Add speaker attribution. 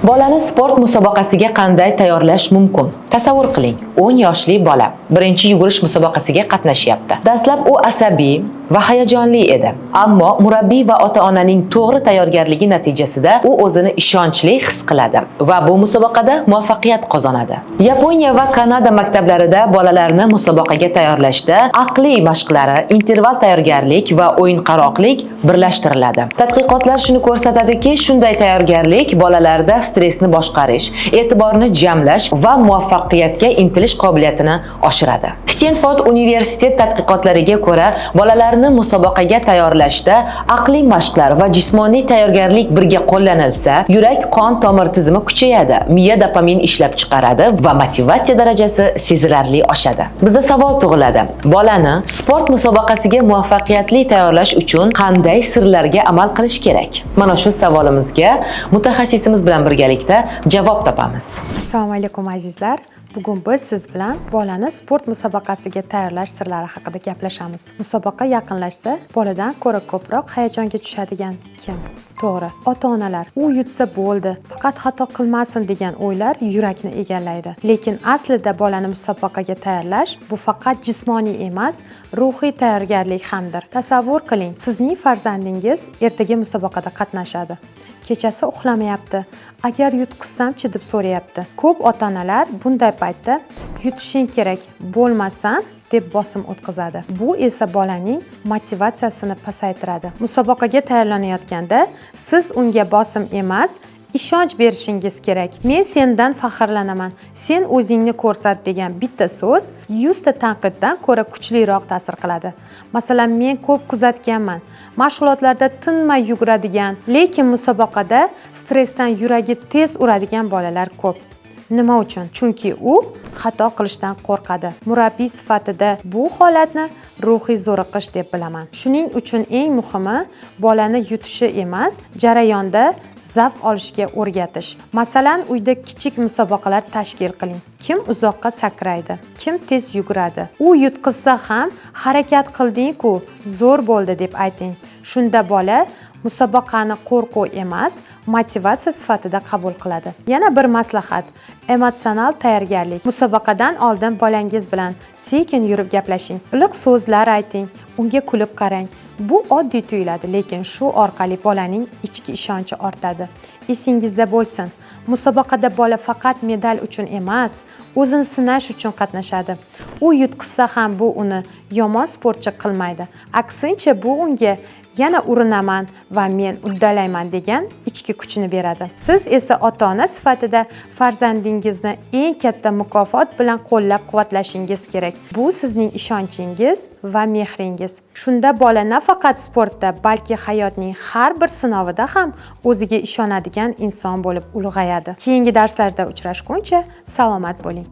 Speaker 1: Bolani sport musobaqasiga qanday tayyorlash mumkin? Tasavvur qiling, 10 yoshli bola birinchi yugurish musobaqasiga qatnashyapti. Dastlab u asabiy va hayajonli edi, ammo murabbiy va ota-onaning to'g'ri tayyorgarligi natijasida u o'zini ishonchli his qiladi va bu musobaqada muvaffaqiyat qozonadi. Yaponiya va Kanada maktablarida bolalarni musobaqaga tayyorlashda aqliy mashqlari, interval tayyorgarlik va o'yinqaroqlik birlashtiriladi. Tadqiqotlar shuni ko'rsatadiki, shunday tayyorgarlik bolalarda stressni boshqarish, e'tiborni jamlash va muvaffaqiyatga intilish qobiliyatini oshiradi. Stenford universitet tadqiqotlariga ko'ra, bolalarni musobaqaga tayyorlashda aqliy mashqlar va jismoniy tayyorgarlik birga qo'llanilsa, yurak qon tomir tizimi kuchayadi, miya dopamin ishlab chiqaradi va motivatsiya darajasi sezilarli oshadi. Bizda savol tug'iladi: bolani sport musobaqasiga muvaffaqiyatli tayyorlash uchun qanday sirlarga amal qilish kerak? Mana shu savolimizga mutaxassisimiz bilan birgalikda javob topamiz.
Speaker 2: Assalomu alaykum, azizlar. Bugun biz siz bilan bolani sport musobaqasiga tayyorlash sirlari haqida gaplashamiz. Musobaqa yaqinlashsa, boladan ko'ra ko'proq hayajonga tushadigan kim? To'g'ri, ota-onalar. U yutsa bo'ldi, faqat xato qilmasin degan o'ylar yurakni egallaydi. Lekin aslida bolani musobaqaga tayyorlash bu faqat jismoniy emas, ruhiy tayyorgarlik hamdir. Tasavvur qiling, sizning farzandingiz ertaga musobaqada qatnashadi. Kechasi uxlamayapti. Agar yutqizsamchi, deb so'rayapti. Ko'p ota-onalar bunday paytda "Yutishing kerak, bo'lmasam" deb bosim o'tkazadi. Bu esa bolaning motivatsiyasini pasaytiradi. Musobaqaga tayyorlanayotganda siz unga bosim emas, ishonch berishingiz kerak. "Men sendan faxrlanaman, sen o'zingni ko'rsat" degan bitta so'z 100 ta tanqiddan ko'ra kuchliroq ta'sir qiladi. Masalan, men ko'p kuzatganman: mashg'ulotlarda tinmay yuguradigan, lekin musobaqada stressdan yuragi tez uradigan bolalar ko'p. Nima uchun? Chunki u xato qilishdan qo'rqadi. Murabbiy sifatida bu holatni ruhiy zo'riqish deb bilaman. Shuning uchun eng muhimi bolani yutishi emas, jarayonda zavq olishga o'rgatish. Masalan, uyda kichik musobaqalar tashkil qiling: kim uzoqqa sakraydi, kim tez yuguradi. U yutqizsa ham "Harakat qilding-ku, zo'r bo'ldi" deb ayting. Shunda bola musobaqani qo'rquv emas, motivatsiya sifatida qabul qiladi. Yana bir maslahat: emotsional tayyorgarlik. Musobaqadan oldin bolangiz bilan sekin yurib gaplashing, iliq so'zlar ayting, unga kulib qarang. Bu oddiy tuyuladi, lekin shu orqali bolaning ichki ishonchi ortadi. Esingizda bo'lsin, musobaqada bola faqat medal uchun emas, o'zini sinash uchun qatnashadi. U yutqizsa ham, bu uni yomon sportchi qilmaydi. Aksincha, bu unga "Yana urinaman va men uddalayman" degan ichki kuchni beradi. Siz esa ota ona sifatida farzandingizni eng katta mukofot bilan qo'llab quvvatlashingiz kerak. Bu sizning ishonchingiz va mehringiz. Shunda bola nafaqat sportda, balki hayotning har bir sinovida ham o'ziga ishonadigan inson bo'lib ulg'ayadi. Keyingi darslarda uchrashguncha salomat bo'ling.